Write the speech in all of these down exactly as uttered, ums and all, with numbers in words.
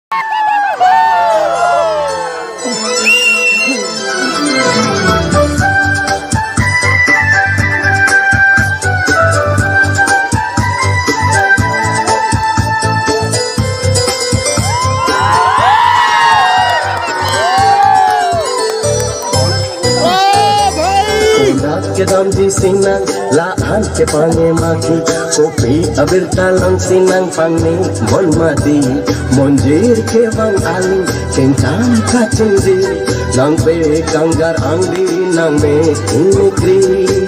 Konak kedamji sinang, la-an ke pange mati, kopi abirta longsi nangpangne mon mati, monjir kevang aling, kengkam kachingdi, nangpekangjar angdi, nangme ingmikri.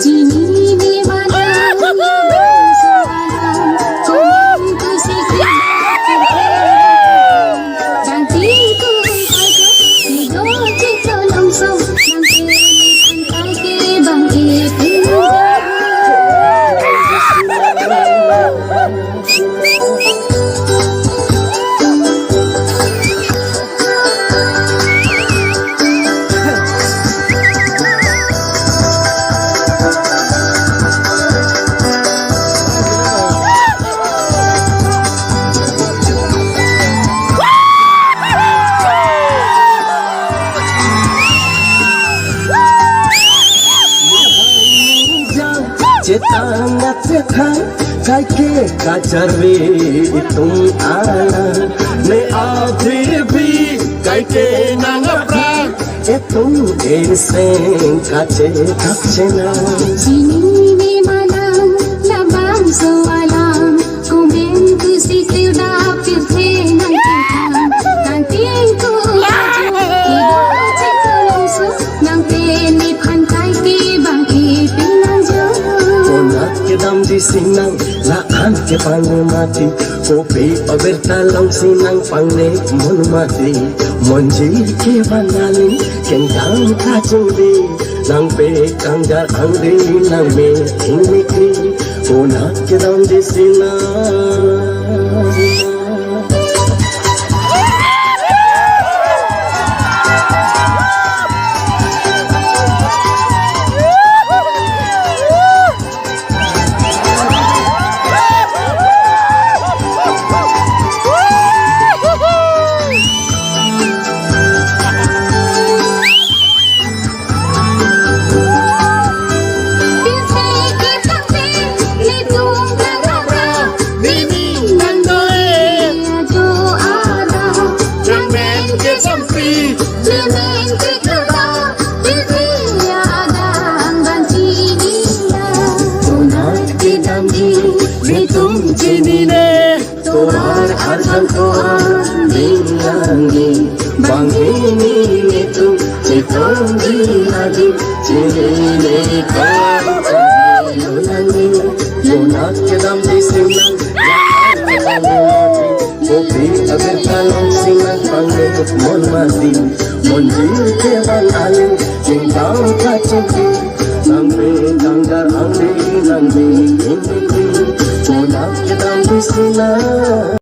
Chini ne mana, Chetang ngat chetang, kaike kacharve itum alang. Ne abhi bhi kaike nang aphrang, itum iseng kachetak chenang. Chini ne manang labangso alam, kumen kusi tilda pirthe nangkethang, kanting ku aju, ido chek longso, nangpeni phan kaike bang ipin nangjo. Konak kedamji sinang, la-an ke pange mati, kopi abirta longsi nangpangne mon mati, monjir kevang aling, kengkam kachingdi, nangpekangjar angdi, nangme ingmikri, konak kedamji sinang. Konak kedamji, netum chinine, tovar arjan tovar ding langji, banghini netum chetongji lagi, chinine kau chinine langji. Konak kedamji sinang, kopi abirta longsi nangpangne mon mati, monjir kevang aling, kengkam kachingdi, nangpekangjar angdi, nangme ingmikri, konak kedamji sinang.